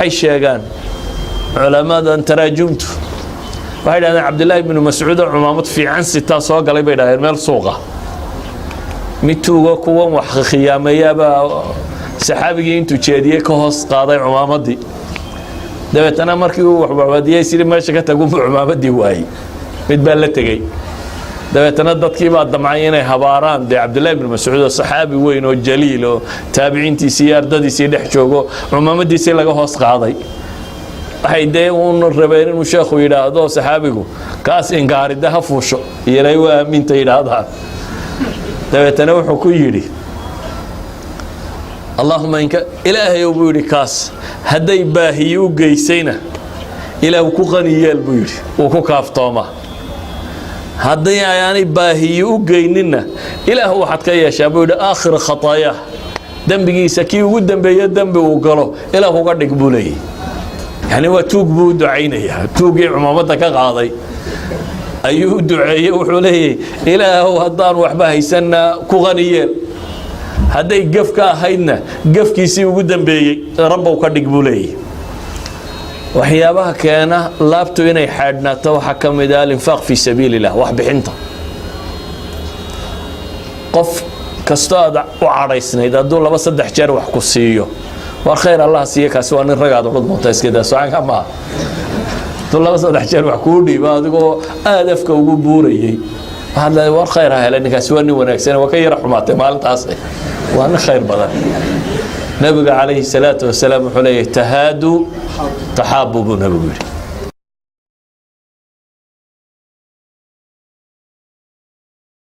Waxay sheegaan culamadan taraajumtu, waxay dhahdeen Cabdillaahi binu Mascuud oo cumaamad fiican sitaa soo galay, bay dhahdeen, meel suuqa. Mid tuuga kuwan wax khiyaameeyaabaa saxaabigii intuu jeediyey ka hoos qaaday cumaamadii. Dabeetana markii uu waxwaadiyey sidii meesha ka tagunbu cumaamadii waayey, mid baa la tegey. Dabeetana dadkii baa damcay inay habaaraan dee Cabdillahi bn Mascuud oo saxaabi weyn oo jaliil oo taabiciintiisii iyo ardadiisii dhex joogo, cumaamadiisii laga hoos qaaday. Waxay dee uun rabeen inuu sheekhu yidhaahdo saxaabigu kaas ingaaride ha fuusho, iyonay waa aaminta yidhaahdaan. Dabeetana wuxuu ku yidhi: "Allahuma inka Ilaahayow," buu yidhi, "kaas hadday baahiyi u geysayna, Ilaah ku qani yeel," buu yidhi, "wuu ku kaaftoomaa. Haddii aanay baahiyi u geyninna, Ilaah waxaad ka yeeshaa," buu yidhi, "aakhir khataayaah, dembigiisa kii ugu dembeeye dembi uu galo Ilaah uga dhig," buu leeyahy. Yani waa tuug buu u ducaynayaa. Tuugii cumaamadda ka qaaday ayuu u duceeyey. Wuxuu leeyahy: "Ilaahow, haddaan waxba haysanna ku qani yeel, hadday gef ka ahaydna gefkiisii ugu dambeeyey Rabbow ka dhig," buu leeyahy. Waxyaabaha keena laabtu inay xaadhnaato waxaa ka mid ah alinfaaq fii sabiili illah, wax bixinta. Qof kastoo aad u cadhaysnayd hadduu laba saddex jeer wax ku siiyo, "War khayr Allah siiye, kaasi waa nin ragaad," odhan doonta. Iska daa socanka maaha. Hadduu laba saddex jeer wax kuu dhiibo adigoo aada afka ugu buurayay, waxaad leedahay: "War khayr ha hele ninkaasi, waa nin wanaagsan, waa ka yara xumaatay maalintaas, waa nin khayr badan." Nabiga calayhi salaatu wasalaam wuxuu leeyahay: "Tahaaduu taxaabu," buu nabigu yidhi.